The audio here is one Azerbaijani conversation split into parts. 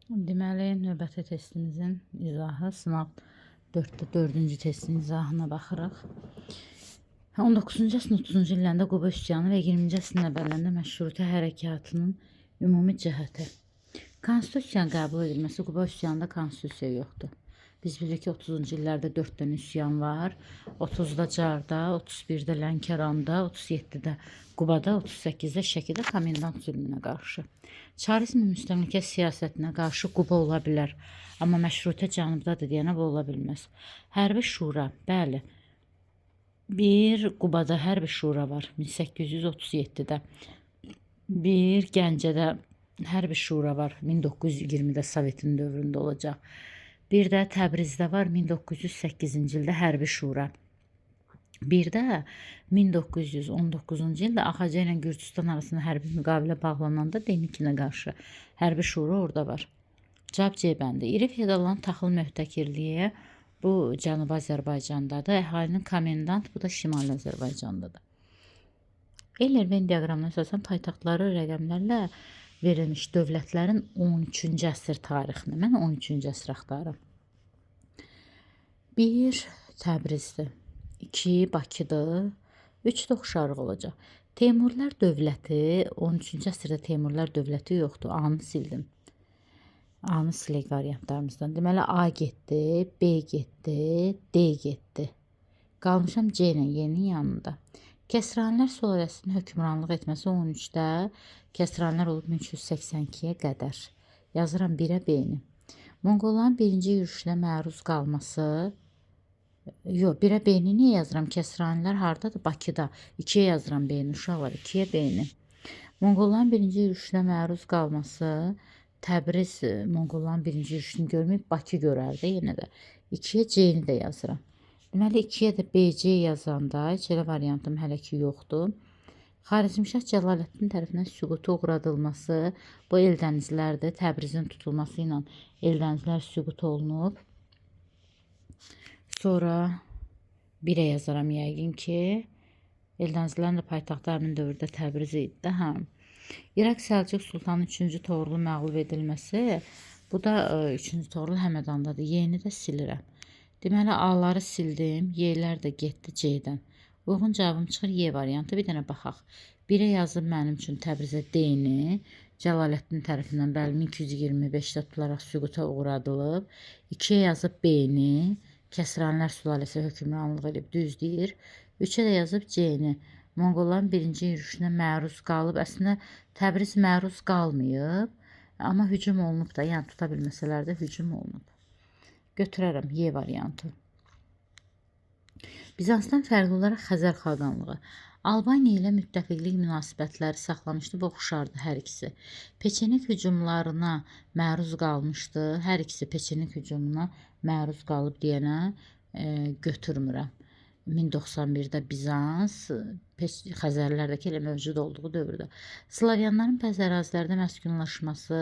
Deməli, növbəti testimizin izahı sınaq 4-də 4-cü testin izahına baxırıq. 19-cu əsrin 30-cu illərində Quba üsyanı və 20-ci əsrin əvvəllərində məşrutə hərəkatının ümumi cəhəti. Konstitusiyanın qəbul edilməsi. Quba üsyanında konstitusiya yoxdur. Biz bilirik ki, 30-cu illərdə 4 dənə üsyan var. 30-da Carda, 31-də Lənkəranda, 37-də Qubada, 38-də Şəkidə komendant zülmünə qarşı. Çarizmin müstəmləkə siyasətinə qarşı Quba ola bilər, amma məşrutə cənubdadır deyənə bu ola bilməz. Hərbi şura, bəli. Bir Qubada hərbi şura var 1837-də. Bir Gəncədə hərbi şura var 1920-də Sovetin dövründə olacaq. Bir də Təbrizdə var 1908-ci ildə hərbi şura. Bir də 1919-cu ildə AXC ilə Gürcüstan arasında hərbi müqavilə bağlananda Denikinə qarşı hərbi şura orada var. Cavab C bəndi. İri feodalların taxıl möhtəkirliyi bu Cənubi Azərbaycandadır. Əhalinin komendant, bu da Şimali Azərbaycandadır. Euler-Venn diaqramına əsasən paytaxtları rəqəmlərlə verilmiş dövlətlərin 13-cü əsr tarixini. Mən 13-cü əsr axtarıram. 1 Təbrizdir. 2 Bakıdır. 3 də Oxşarıq olacaq. Teymurlər dövləti 13-cü əsrdə Teymurlər dövləti yoxdur. A-nı sildim. A-nı silək variantlarımızdan. Deməli A getdi, B getdi, D getdi. Qalmışam C ilə Y-nin yanında. Kəsranilər sülaləsinin hökmranlıq etməsi 13-də, Kəsranilər olub 1382-yə qədər. Yazıram 1-ə B-ni. Monqolların birinci yürüşünə məruz qalması. Yox, 1-ə B-ni niyə yazıram? Kəsranilər hardadır? Bakıda. 2-yə yazıram B-ni uşaqlar, 2-yə B-ni. Monqolların birinci yürüşünə məruz qalması Təbriz Monqolların birinci yürüşünü görməyib Bakı görərdi yenə də. 2-yə C-ni də yazıram. Deməli 2-yə də BC yazanda heç elə variantım hələ ki yoxdur. Xarəzmşah Cəlaləddin tərəfindən süquta uğradılması bu Eldənizlərdir. Təbrizin tutulması ilə Eldənizlər süqut olunub. Sonra 1-ə yazaram yəqin ki. Eldənizlərin də paytaxtı həmin dövrdə Təbriz idi də, hə. İraq Səlcuq Sultanı 3-cü Toğrulun məğlub edilməsi, bu da 3-cü Toğrul Həmədandadır. Y-ni də silirəm. Deməli A-ları sildim, Y-lər də getdi C-dən. Uyğun cavabım çıxır Y variantı. Bir dənə baxaq. 1-ə yazıb mənim üçün Təbrizə D-ni. Cəlaləddin tərəfindən bəli 1225-də tutularaq süquta uğradılıb. 2-yə yazıb B-ni. Kəsranilər sülaləsi hökmranlıq edib, düz deyir. 3-ə də yazıb C-ni. Monqolların birinci yürüşünə məruz qalıb. Əslində Təbriz məruz qalmayıb, amma hücum olunub da, yəni tuta bilməsələr də hücum olunub. Götürərəm Y variantı. Bizansdan fərqli olaraq Xəzər xaqanlığı Albaniya ilə müttəfiqlik münasibətləri saxlamışdı. Bu oxşardı hər ikisi. Peçenik hücumlarına məruz qalmışdı. Hər ikisi Peçenik hücumuna məruz qalıb deyənə götürmürəm. 1091-də Bizans, Xəzərlərdəki elə mövcud olduğu dövrdə. Slavyanların bəzi ərazilərdə məskunlaşması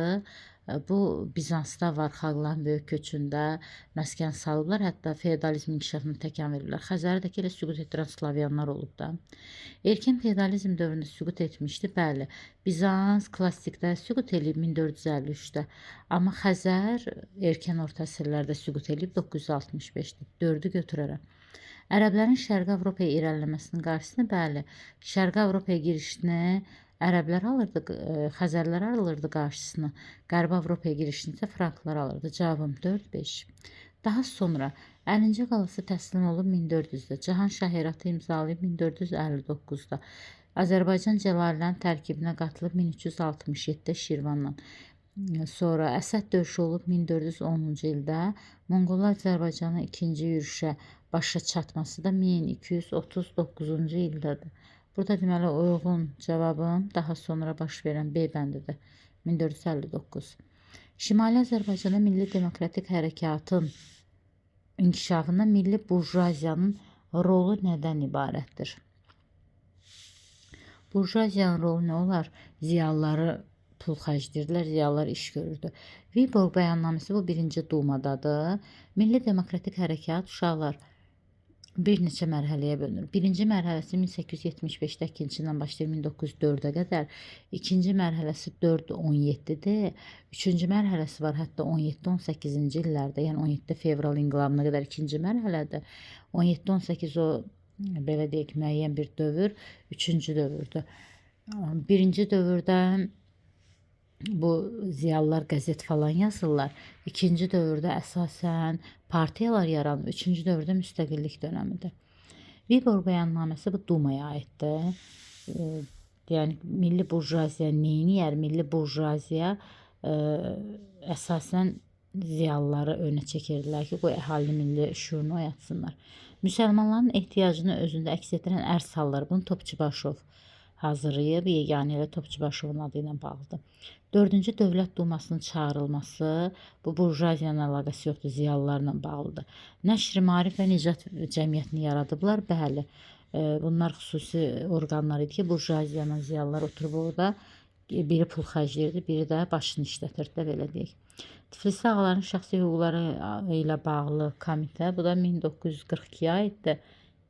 bu Bizansda var, xalqların böyük köçündə məskən salıblar, hətta feodalizm inkişafına təkan veriblər. Xəzəri də ki, elə süqut etdirən slavyanlar olub da. Erkən feodalizm dövründə süqut etmişdi, bəli. Bizans klassikdə süqut eləyib 1453-də, amma Xəzər erkən orta əsrlərdə süqut eləyib 965-də. 4-ü götürərəm. Ərəblərin Şərqi Avropaya irəliləməsinin qarşısını, bəli, Şərqi Avropaya girişini ərəblər alırdı, Xəzərlər alırdı qarşısını. Qərbi Avropaya girişini isə franklar alırdı. Cavabım 4-5. Daha sonra Əlincə qalası təslim olub 1400-də. Cahan Şah Heratı imzalayıb 1459-da. Azərbaycan Cəlalilərin tərkibinə qatılıb 1367-də Şirvanla. Sonra Əsəd döyüşü olub 1410-cu ildə. Monqollar Azərbaycana ikinci yürüşə başa çatması da 1239-cu ildədir. Burada deməli uyğun cavabım daha sonra baş verən B bəndidir. 1459. Şimali Azərbaycanda milli demokratik hərəkatın inkişafında milli burjuaziyanın rolu nədən ibarətdir? Burjuaziyanın rolu nə olar? Ziyalıları pul xərcləyirdilər, ziyalılar iş görürdü. Viborg bəyannaməsi bu birinci dumadadır. Milli demokratik hərəkat uşaqlar Bir neçə mərhələyə bölünür. Birinci mərhələsi 1875-də ikinci ilə başlayır 1904-ə qədər. İkinci mərhələsi 4-17-dir. Üçüncü mərhələsi var hətta 17-18-ci illərdə, yəni 17 fevral inqilabına qədər ikinci mərhələdir. 17-18 o belə deyək müəyyən bir dövr, üçüncü dövrdür. Birinci dövrdə bu ziyalılar qəzet falan yazırlar. İkinci dövrdə əsasən partiyalar yaranır. Üçüncü dövrdə müstəqillik dönəmidir. Viborq bəyannaməsi bu Dumaya aiddir. Yəni milli burjuaziya neyniyər? Milli burjuaziya əsasən ziyalıları önə çəkirdilər ki, qoy əhalinin milli şüurunu oyatsınlar. Müsəlmanların ehtiyacını özündə əks etdirən ərz halları, bunu Topçubaşov hazırlayıb, yeganə elə Topçubaşovun adı ilə bağlıdır. Dördüncü Dövlət Dumasının çağırılması bu burjuaziyanın əlaqəsi yoxdur, ziyalılarla bağlıdır. Nəşr-i Maarif və Nicat Cəmiyyətini yaradıblar. Bəli, bunlar xüsusi orqanlar idi ki, burjuaziyanın ziyalılar oturub orada biri pul xərcləyirdi, biri də başını işlətirdi də, belə deyək. Tiflisli ağaların şəxsi hüquqları ilə bağlı komitə, bu da 1942-yə aiddir.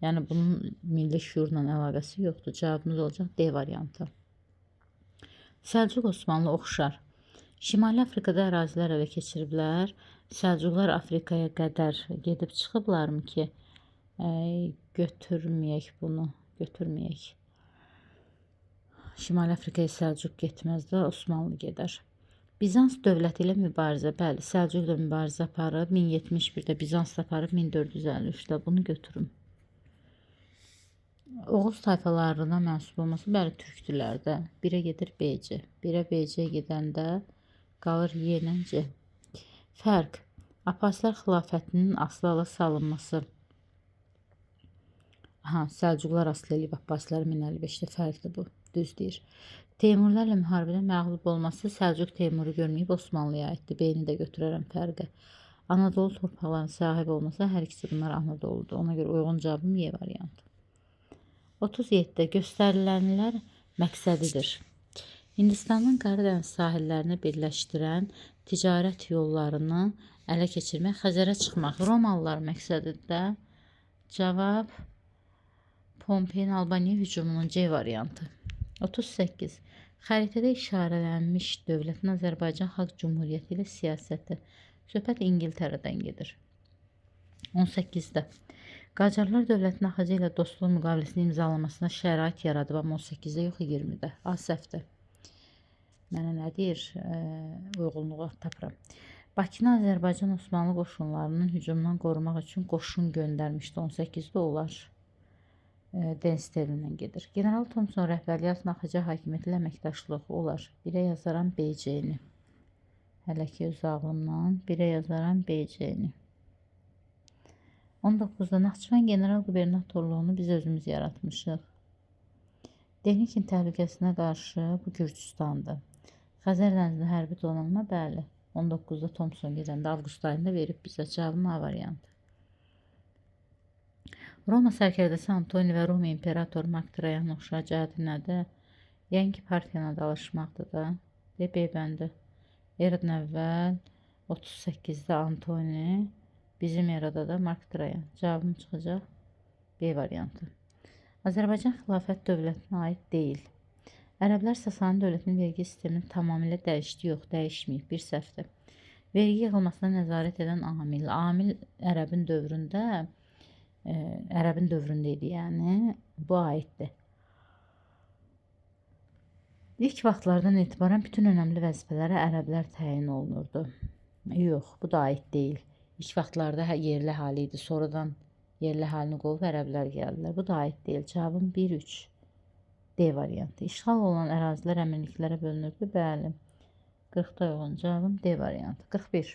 Yəni bunun milli şüurla əlaqəsi yoxdur. Cavabımız olacaq D variantı. Səlcuq Osmanlı oxşar. Şimali Afrikada ərazilər ələ keçiriblər. Səlcuqlar Afrikaya qədər gedib çıxıblarmı ki? Götürməyək bunu, götürməyək. Şimali Afrikaya Səlcuq getməz də, Osmanlı gedər. Bizans dövləti ilə mübarizə, bəli, Səlcuqla mübarizə aparıb, 1071-də Bizansla aparıb, 1453-də bunu götürüm. Oğuz tayfalarına mənsub olması, bəli, türkdülər də. Birə gedir BC. Birə BC gedəndə qalır Y ilə C. Fərq. Abbasilər xilafətinin asılı ala salınması. Aha, Səlcuqlar asılı eləyib Abbasilər 1055-də, fərqdir bu. Düz deyir. Teymurlarla müharibədə məğlub olması Səlcuq Teymuru görməyib Osmanlıya aiddir. B-ni də götürərəm fərqi. Anadolu torpaqlarının sahib olması, hər ikisi bunlar Anadoludur. Ona görə uyğun cavabım Y variantı. 37-də göstərilənlər məqsədidir. Hindistanın Qaradəniz sahillərini birləşdirən ticarət yollarını ələ keçirmək, Xəzərə çıxmaq. Romalılar məqsədidir də. Cavab Pompeyin Albaniya hücumunun C variantı. 38. Xəritədə işarələnmiş dövlətin Azərbaycan Xalq Cümhuriyyəti ilə siyasəti. Söhbət İngiltərədən gedir. 18-də. Qacarlar dövlətinin AXC ilə dostluq müqaviləsini imzalamasına şərait yaradıb, amma 18-də yox, 20-də. A səhvdir. Mənə nə deyir? Uyğunluğu tapıram. Bakını Azərbaycan Osmanlı qoşunlarının hücumundan qorumaq üçün qoşun göndərmişdi. 18-də olar. Den Sterlindən gedir. General Thomson rəhbərliyi altında AXC hakimiyyəti ilə əməkdaşlıq olar. Birə yazaram BC-ni. Hələ ki öz ağlımdan birə yazaram BC-ni. 19-da Naxçıvan general qubernatorluğunu biz özümüz yaratmışıq. Denikin təhlükəsinə qarşı bu Gürcüstandır. Xəzər dənizində hərbi donanma, bəli. 19-da Thomson gedəndə avqust ayında verib bizə cavabım A variantı. Roma sərkərdəsi Antoni və Roma imperatoru Mark Trayanın oxşar cəhəti nədir? Yəqin ki, Parfiyana dalaşmaqdır da. De, B bəndi. Eradan əvvəl 38-də Antoni, bizim erada da Mark Trayan. Cavabım çıxacaq B variantı. Azərbaycan xilafət dövlətinə aid deyil. Ərəblər Sasani dövlətinin vergi sistemini tamamilə dəyişdi, yox, dəyişməyib, bir səhvdir. Vergi yığılmasına nəzarət edən amil. Amil ərəbin dövründə, ərəbin dövründə idi, yəni bu aiddir. İlk vaxtlardan etibarən bütün önəmli vəzifələrə ərəblər təyin olunurdu. Yox, bu da aid deyil. İlk vaxtlarda yerli əhali idi, sonradan yerli əhalini qovub ərəblər gəldilər. Bu da aid deyil. Cavabım 1-3. D variantı. İşğal olunan ərazilər əmirliklərə bölünürdü. Bəli. 40-da uyğun cavabım D variantı. 41.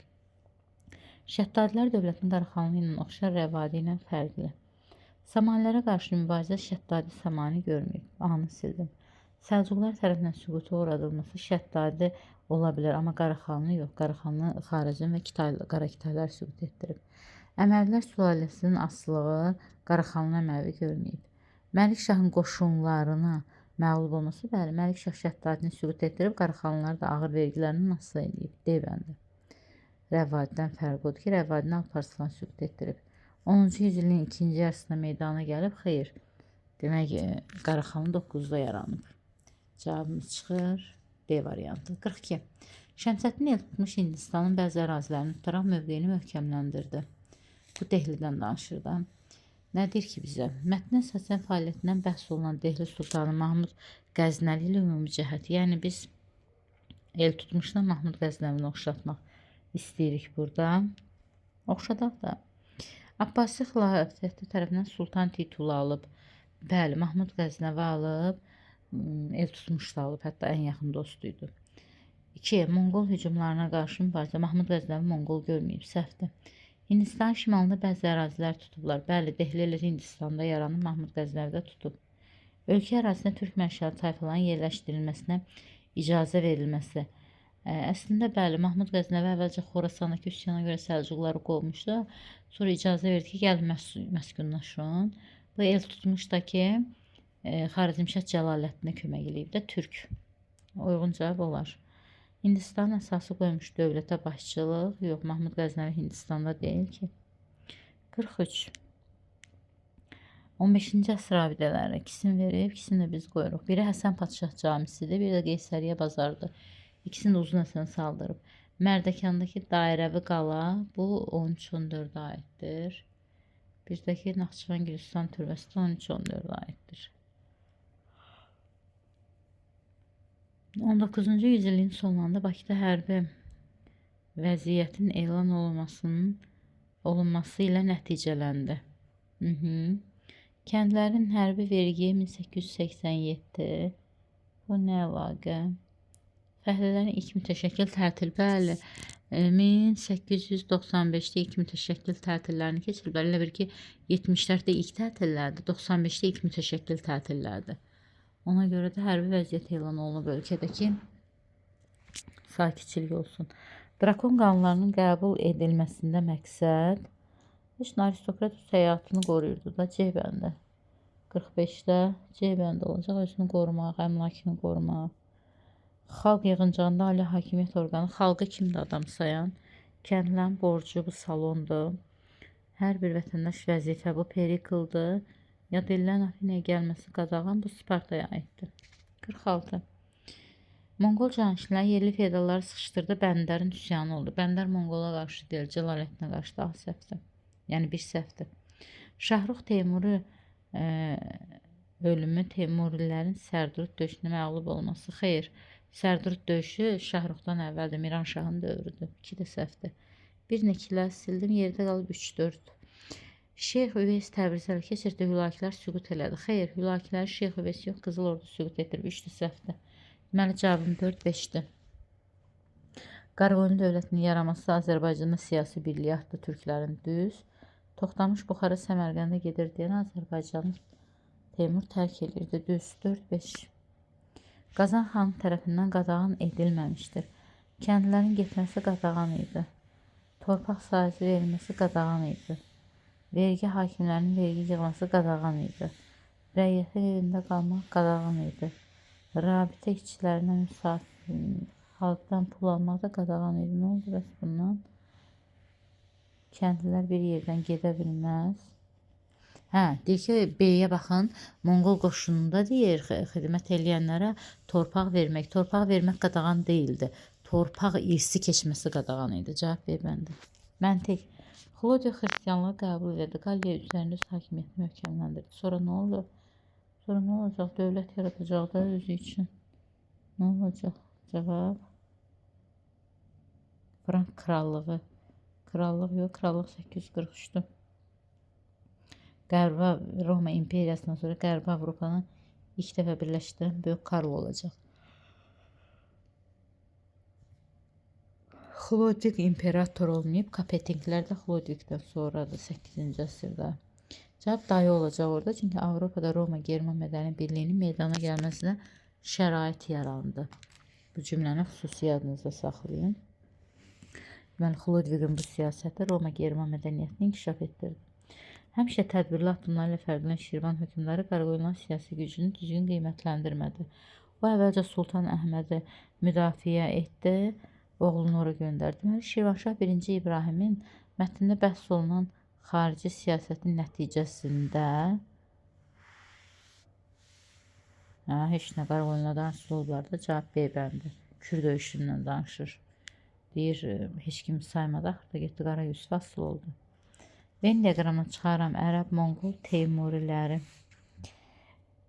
Şəddadilər dövlətinin Qaraxanlı ilə oxşar Rəvadi ilə fərqli. Samanilərə qarşı mübarizə Şəddadi Samani görməyib. A-nı sildim. Səlcuqlar tərəfindən süquta uğradılması Şəddadi ola bilər, amma Qaraxanlı yox. Qaraxanlı Xarəzm və Qara Kitaylar süqut etdirib. Əməvilər sülaləsinin asılığı Qaraxanlı Əməvi görməyib. Məlik Şahın qoşunlarına məğlub olması, bəli, Məlik Şah Şəddadini süqut etdirib, Qaraxanlılar da ağır vergilərini asılı eləyib. D bəndi. Rəvadidən fərqi odur ki, Rəvadini Alparslan süqut etdirib. 10-cu yüzilin ikinci yarısında meydana gəlib. Xeyr. Demək, Qaraxanlı 9-da yaranıb. Cavabımız çıxır. D variantı. 42. Şəmsəddin Eltutmuş Hindistanın bəzi ərazilərini tutaraq mövqeyini möhkəmləndirdi. Bu Dehlidən danışır da. Nə deyir ki bizə? Mətnə əsasən fəaliyyətindən bəhs olunan Dehli Sultanı Mahmud Qəznəli ilə ümumi cəhət. Yəni biz Eltutmuşla Mahmud Qəznəvini oxşatmaq istəyirik burada. Oxşadaq da. Abbasi xilafəti tərəfindən sultan titulu alıb. Bəli, Mahmud Qəznəvi alıb, Eltutmuş da alıb, hətta ən yaxın dostu idi. 2. Monqol hücumlarına qarşı mübarizə. Mahmud Qəznəvi Monqol görməyib, səhvdir. Hindistan şimalında bəzi ərazilər tutublar. Bəli, Dehli elə Hindistanda yaranıb, Mahmud Qəznəvi də tutub. Ölkə ərazisinə türk mənşəli tayfaların yerləşdirilməsinə icazə verilməsi. Əslində, bəli, Mahmud Qəznəvi əvvəlcə Xorasandakı üsyana görə Səlcuqları qovmuşdu. Sonra icazə verdi ki, gəlin məskunlaşın. Bu Eltutmuş da ki, Xarəzmşah Cəlaləddinə kömək eləyib də, türk. Uyğun cavab olar. Hindistanın əsası qoymuş dövlətə başçılıq. Yox, Mahmud Qəznəvi Hindistanda deyil ki. 43. 15-ci əsr abidələri. İkisini verib, ikisini də biz qoyuruq. Biri Həsən Padşah camisidir, biri də Qeysəriyyə bazarıdır. İkisini də Uzun Həsən saldırıb. Mərdəkandakı dairəvi qala, bu 13-14-ə aiddir. Birdəki Naxçıvan Gülüstan türbəsi də 13-14-ə aiddir. 19-cu yüzilliyin sonlarında Bakıda hərbi vəziyyətin elan olunması ilə nəticələndi. Kəndlərin hərbi vergiyə 1887. Bu nə əlaqə? Fəhlələrin ilk mütəşəkkil tətil. Bəli, 1895-də ilk mütəşəkkil tətillərini keçiriblər. Elə bir ki, 70-lərdə ilk tətillərdir, 95-də ilk mütəşəkkil tətillərdir. Ona görə də hərbi vəziyyət elan olunub ölkədə ki, sakitçilik olsun. Drakon qanunlarının qəbul edilməsində məqsəd heç nə, aristokrat öz həyatını qoruyurdu da, C bəndi. 45-də C bəndi olacaq, özünü qorumaq, əmlakını qorumaq. Xalq yığıncağında ali hakimiyyət orqanı, xalqı kimdir adam sayan? Kəndlərin borcu bu salondur. Hər bir vətəndaş vəzifə bu Perikldir. Yad ellərin Afinaya gəlməsi qadağan, bu Spartaya aiddir. 46. Monqol canişinləri yerli feodalları sıxışdırdı, bəndərin üsyanı oldu. Bəndər Monqola qarşı deyil, Cəlaləddinə qarşı daha səhvdir. Yəni bir səhvdir. Şahrux Teymuri ölümü Teymurilərin Sərdurud döyüşünə məğlub olması. Xeyr, Sərdurud döyüşü Şahruxdan əvvəldir, Miran Şahın dövrüdür. 2 də səhvdir. Bir neçələr sildim, yerdə qalıb 3-4. Şeyx Üveys Təbrizə ələ keçirdi, Hülakilər süqut elədi. Xeyr, Hülakiləri Şeyx Üveys yox, Qızıl Ordu süqut etdirib. 3 də səhvdir. Deməli, cavabım 4-5-dir. Qaraqoyunlu dövlətinin yaranması Azərbaycanda siyasi birliyi artdı türklərin düz. Toxtamış Buxara Səmərqəndə gedir deyən Azərbaycanı Teymur tərk edirdi. Düz 4-5. Qazan xan tərəfindən qadağan edilməmişdir. Kəndlərin getməsi qadağan idi. Torpaq sahəsi verilməsi qadağan idi. Vergi hakimlərinin vergi yığması qadağan idi. Rəiyyətin evində qalmaq qadağan idi. Rabitə işçilərindən xalqdan pul almaq da qadağan idi. Nə oldu bəs bundan? Kəndlilər bir yerdən gedə bilməz. Hə, deyir ki, B-yə baxın, Monqol qoşununda deyir, xidmət eləyənlərə torpaq vermək. Torpaq vermək qadağan deyildi. Torpaq irsi keçməsi qadağan idi. Cavab B bəndi. Məntiq. Xlodvig xristianlığı qəbul elədi. Qalliya üzərində öz hakimiyyətini möhkəmləndirdi. Sonra nə oldu? Sonra nə olacaq? Dövlət yaradacaq da özü üçün. Nə olacaq? Cavab. Frank krallığı. Krallıq yox, krallıq 843-dür. Qərbi Roma imperiyasından sonra Qərbi Avropanı ilk dəfə birləşdirən Böyük Karl olacaq. Xlodvig imperator olmayıb, Kapetinglər də Xlodvigdən sonradır, 8-ci əsrdə. Cavab dayı olacaq orada, çünki Avropada Roma-German mədəni birliyinin meydana gəlməsinə şərait yarandı. Bu cümləni xüsusi yadınızda saxlayın. Deməli, Xlodviqin bu siyasəti Roma-German mədəniyyətini inkişaf etdirdi. Həmişə tədbirli addımlarla fərqlənən Şirvan hökmdarı Qaraqoyunluların siyasi gücünü düzgün qiymətləndirmədi. O, əvvəlcə Sultan Əhmədi müdafiə etdi, oğlunu ora göndərdi. Deməli, Şirvanşah 1-ci İbrahimin mətndə bəhs olunan Xarici siyasətin nəticəsində heç nə Qaraqoyunlulardan asılı olublar da, cavab B bəndi. Kür döyüşündən danışır. Deyir, heç kim saymadı, axırda getdi Qara Yusif asılı oldu. Venn diaqramına çıxaram Ərəb, Monqol, Teymuriləri.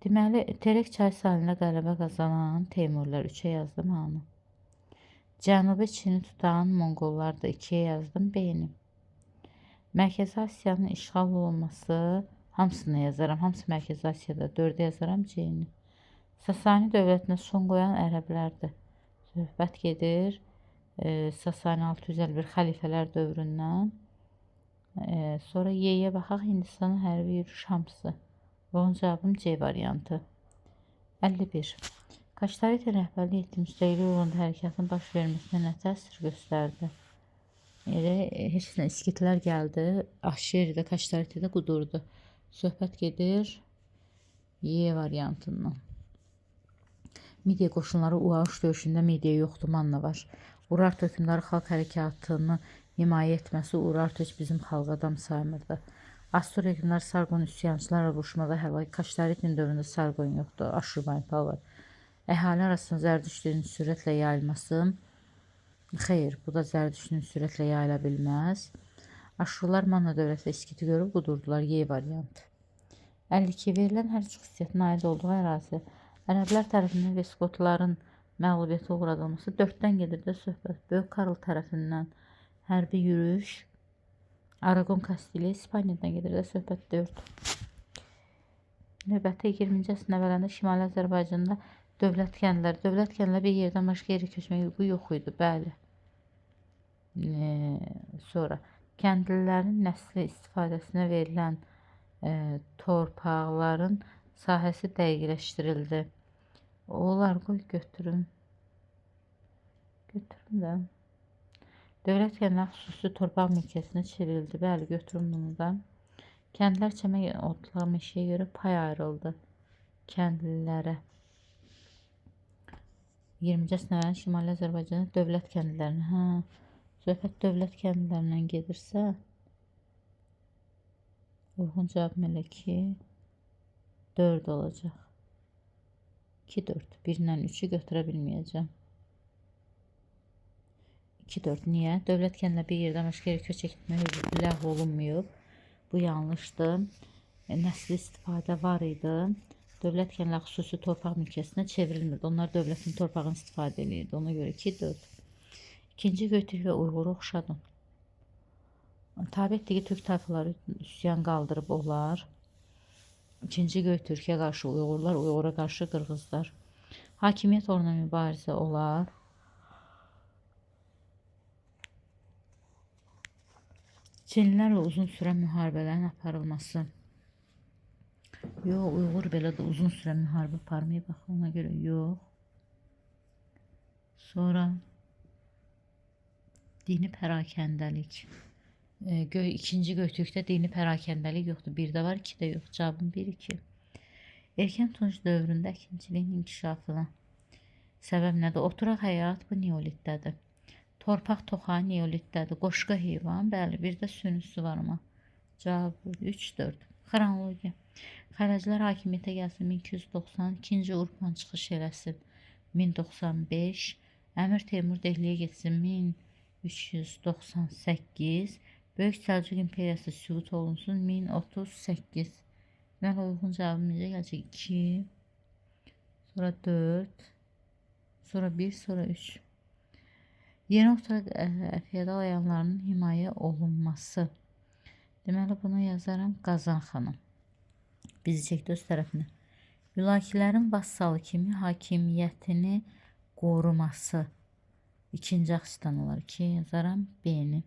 Deməli, Terek çay sahilində qələbə qazanan Teymurilər 3-ə yazdım A-nı. Cənubi Çini tutan Monqollar da 2-yə yazdım B-ni. Mərkəzi Asiyanın işğal olunması hamısını yazaram. Hamısı Mərkəzi Asiyada. 4-ə yazaram C-ni. Sasani dövlətinə son qoyan ərəblərdir. Söhbət gedir Sasani 651 xəlifələr dövründən. Sonra Y-yə baxaq. Hindistanın hərbi yürüyüş hamısı. Bunun cavabım C variantı. 51. Kaştarita rəhbərlik etdiyi müstəqillik uğrunda hərəkatın baş verməsinə nə təsir göstərdi? Elə heç nə, İskitlər gəldi, Aşeridə, Kaştaritidə qudurdu. Söhbət gedir Y variantından. Midiya qoşunları Uaruş döyüşündə Midiya yoxdur, Manna var. Urartu hökmdarı xalq hərəkatını himayə etməsi Urartu heç bizim xalq adam saymırdı. Assur hökmdarı Sarqon üsyançılarla vuruşmada həlak. Kaştaritin dövründə Sarqon yoxdur, Aşurbanipal var. Əhali arasında Zərdüşt dininin sürətlə yayılması. Xeyr, bu da Zərdüştün sürətlə yayıla bilməz. Aşurlar Manna dövləti İskiti görüb qudurdular. Y variantı. 52. Verilən hər üç xüsusiyyətin aid olduğu ərazi. Ərəblər tərəfindən Vestgotların məğlubiyyətə uğradılması. 4-dən gedir də söhbət. Böyük Karl tərəfindən hərbi yürüyüş. Araqon, Kastiliya, İspaniyadan gedir də söhbət 4. Növbəti 20-ci əsrin əvvəlində Şimali Azərbaycanda dövlət kəndləri. Dövlət kəndləri bir yerdən başqa yerə köçmək hüququ yox idi. Bəli. Sonra kəndlilərin nəsli istifadəsinə verilən torpaqların sahəsi dəqiqləşdirildi. Onlar qoy götürüm. Götürüm də. Dövlət kəndləri xüsusi torpaq mülkiyyətinə çevrildi. Bəli, götürüm bunu da. Kəndlər çəmə otlaq meşəyə görə pay ayrıldı kəndlilərə. 20-ci əsrin əvvəlində Şimali Azərbaycanda dövlət kəndlərinə. Hə, söhbət dövlət kəndlərindən gedirsə, uyğun cavabım elə ki, 4 olacaq. 2, 4. 1 ilə 3-ü götürə bilməyəcəm. 2, 4. Niyə? Dövlət kəndlə bir yerdən başqa yerə köç etmək hüququ ləğv olunmayıb. Bu yanlışdır. Nəsli istifadə var idi. Dövlət kəndləri xüsusi torpaq mülkiyyətinə çevrilmirdi. Onlar dövlətin torpağını istifadə eləyirdi. Ona görə 2, 4. İkinci Göytürk və Uyğuru oxşadın. Tabe etdiyi türk tayfaları üsyan qaldırıb onlar. İkinci Göytürkə qarşı Uyğurlar, Uyğura qarşı Qırğızlar. Hakimiyyət uğruna mübarizə olar. Çinlilərlə uzun sürən müharibələrin aparılması. Yox, Uyğur belə də uzun sürən müharibə aparmayıb, axı ona görə yox. Sonra dini pərakəndəlik. İkinci Göytürkdə dini pərakəndəlik yoxdur. 1-də var, 2-də yox. Cavabım 1, 2. Erkən Tunc dövründə əkinçiliyin inkişafına səbəb nədir? Oturaq həyat bu neolitdədir. Torpaq toxağı neolitdədir. Qoşqa heyvan, bəli, bir də sünüsü var amma. Cavab 3, 4. Xronologiya. Xərəclər hakimiyyətə gəlsin 1290, 2-ci Urban çıxış eləsin 1095, Əmir Teymur Dehliyə getsin 1398, Böyük Səlcuq İmperiyası süqut olunsun 1038. Deməli, uyğun cavabım necə gələcək? 2, sonra 4, sonra 1, sonra 3. Yeni oturaq feodal əyanlarının himayə olunması. Deməli, bunu yazaram Qazan xanım. Bizi çəkdi öz tərəfinə. Hülakilərin vassalı kimi hakimiyyətini qoruması. İkinci Axistan olar. 2 yazaram B-ni.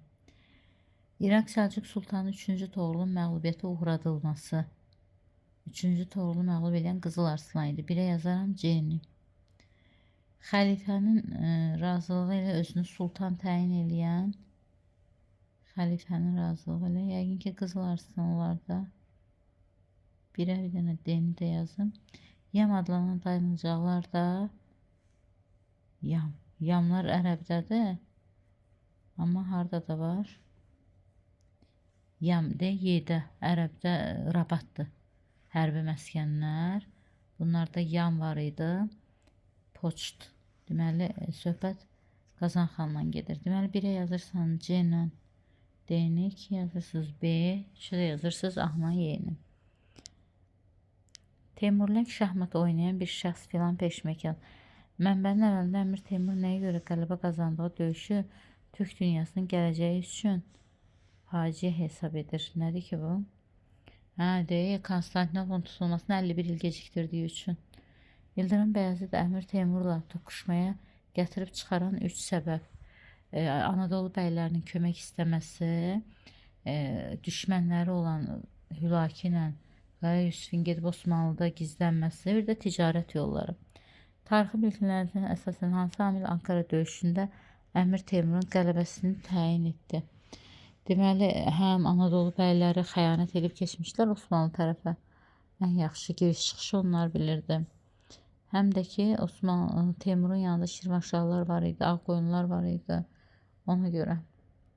İraq Səlcuq Sultanı 3-cü Toğrulun məğlubiyyətə uğradılması. 3-cü Toğrulu məğlub edən Qızıl Arslan idi. 1-ə yazaram C-ni. Xəlifənin razılığı ilə özünü sultan təyin eləyən xəlifənin razılığı ilə yəqin ki Qızıl Arslan olar da. 1-ə bir dənə D-ni də yazım. Yam adlanan dayanacaqlar da Yam. Yamlar ərəbdədir. Amma harda da var? Yam D, Y-də, ərəbdə rabatdır. Hərbi məskənlər. Bunlarda yam var idi. Poçt. Deməli, söhbət Qazan xanla gedir. Deməli, 1-ə yazırsan C ilə D-ni, 2 yazırsınız B, 3-ə də yazırsınız A-la Y-ni. Teymurləng şahmat oynayan bir şəxs filan peşməkan. Mənbənin əvvəlində Əmir Teymur nəyə görə qələbə qazandığı döyüşü Türk dünyasının gələcəyi üçün faciə hesab edir. Nədir ki bu? Hə, deyə Konstantinopolun tutulmasını 51 il gecikdirdiyi üçün. İldırım Bəyazıt Əmir Teymurla toqquşmaya gətirib çıxaran 3 səbəb. Anadolu bəylərinin kömək istəməsi, düşmənləri olan Hülaki ilə Qara Yusifin gedib Osmanlıda gizlənməsi, bir də ticarət yolları. Tarixi bilgilərdən əsasən hansı amil Ankara döyüşündə Əmir Teymurun qələbəsini təyin etdi? Deməli, həm Anadolu bəyləri xəyanət edib keçmişlər Osmanlı tərəfə. Ən yaxşı giriş-çıxışı onlar bilirdi. Həm də ki, Osmanlı Teymurun yanında Şirvanşahlar var idi, Ağqoyunlar var idi. Ona görə.